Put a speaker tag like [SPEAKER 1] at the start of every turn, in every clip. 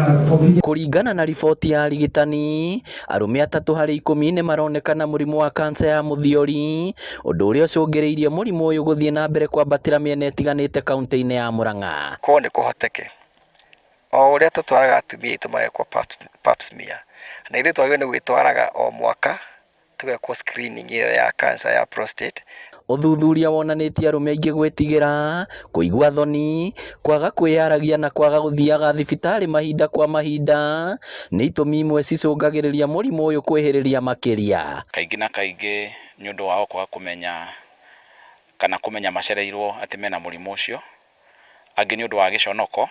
[SPEAKER 1] Kũringana na riboti ya arigitani, arũme 3 harĩ 10 nĩ maronekana mũrimũ wa kansa ya mũthiori, ũndũ ũrĩa ũcũngĩrĩirie mũrimũ ũyũ gũthiĩ na mbere kwambatĩra mĩena ĩtiganĩte kauntĩ-inĩ ya Murang'a.
[SPEAKER 2] Korwo nĩ kũhoteke o ũrĩa tũtwaraga atumia aitũ magekwo pap smear, na ithuĩ twagĩrĩirwo nĩ gwĩtwaraga o mwaka tũgekwo screening ĩyo ya cancer ya prostate.
[SPEAKER 1] Ũthuthuria wonanĩtie arũme aingĩ gwĩtigĩra, kũigua thoni, kwaga kwĩyaragia na kwaga gũthiaga thibitarĩ mahinda kwa mahinda nĩ itũmi imwe cicũngagĩrĩria mũrimũ ũyũ kwĩhĩrĩria makĩria.
[SPEAKER 3] Kaingĩ na kaingĩ nĩ ũndũ wao kwaga kũmenya kana kũmenya macereirwo atĩ mena mũrimũ ũcio. Angĩ nĩ ũndũ wa gĩconoko,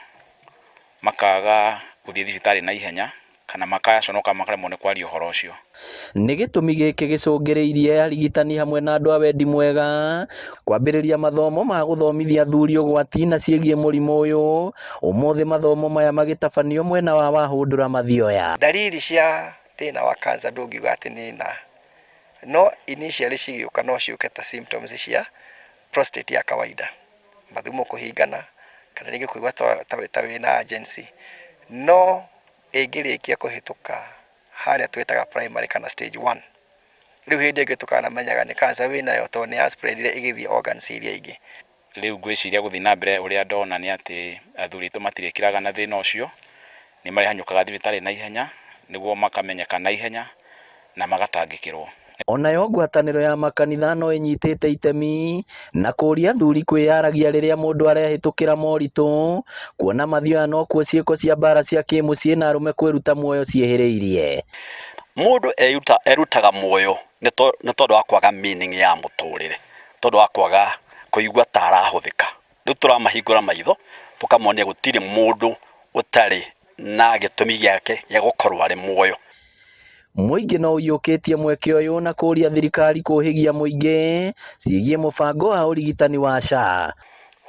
[SPEAKER 3] makaga gũthiĩ thibitarĩ na ihenya kana makaconoka makaremwo nĩ kwaria ũhoro ũcio.
[SPEAKER 1] Nĩ gĩtũmi gĩkĩ gĩcũngĩrĩirie arigitani hamwe na andũ a wendi mwega kwambĩrĩria mathomo ma gũthomithia athuri ũgwati na ciĩgiĩ mũrimũ ũyũ. Ũmũthĩ mathomo maya magĩtabanio mwena wa Wahũndũra Mathioya.
[SPEAKER 2] Ndariri cia thĩna wa cancer ndũngiuga atĩ nĩ na, no initially cigĩũka no ciũke ta symptoms cia prostate ya kawaida, mathugumo kũhingana kana rĩngĩ kũigua ta wĩna urgency, no ĩngĩrĩkia kũhĩtũka harĩa twĩtaga primary kana stage 1, rĩu hĩndĩ ĩngĩ tũkanamenyaga nĩ cancer wĩnayo tondũ nĩ ya spreadire ĩgĩthiĩ organs iria ingĩ.
[SPEAKER 3] Rĩu ngwĩciria gũthiĩ na mbere ũrĩa ndona nĩ atĩ athuri aitũ matirĩkĩraga na thĩna ũcio, nĩ marĩhanyũkaga thibitarĩ na ihenya nĩguo makamenyeka na ihenya na magatangĩkĩrwo.
[SPEAKER 1] Onayo ngwatanĩro ya makanitha no ĩnyitĩte itemi na kũria athuri kwĩyaragia rĩrĩa mũndũ arehĩtũkĩra moritũ, kuona Mathioya nokuo ciĩko cia mbara cia kĩmũciĩ na arũme kwĩruta muoyo ciĩhĩrĩirie.
[SPEAKER 4] Mũndũ erutaga muoyo nĩ tondũ wa kwaga meaning ya mũtũrĩre, tondũ wa kwaga kũigua ta arahũthĩka. Rĩu tũramahingũra maitho tũkamonia gũtirĩ mũndũ ũtarĩ na gĩtũmi gĩake gĩa gũkorwo arĩ muoyo.
[SPEAKER 1] Mũingĩ no ũiyũkĩtie mweke ũyũ na kũria thirikari kũhĩgia mũingĩ ciĩgiĩ mũbango wa ũrigitani wa SHA.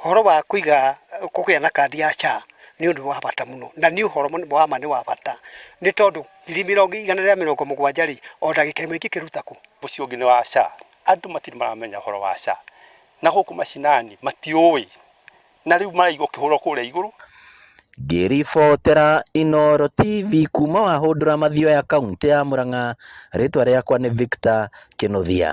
[SPEAKER 5] Ũhoro wa kũiga kũgĩa na kandi ya SHA nĩ ũndũ wa bata mũno, na nĩ ũhoro wa ma nĩ wa bata, nĩ tondũ 170,000 rĩ, o ndagĩka ĩmwe ingĩkĩruta kũ?
[SPEAKER 6] Ũcio ũngĩ nĩ wa SHA. Andũ matirĩ maramenya ũhoro wa SHA, na gũkũ macinani matiũĩ, na rĩu maraigua ũkĩhũrwo kũrĩa igũrũ.
[SPEAKER 1] Ngĩribotera Inooro TV kuma Wahũndũra Mathioya, kauntĩ ya Murang'a, rĩtwa rĩakwa nĩ Victor Kĩnuthia.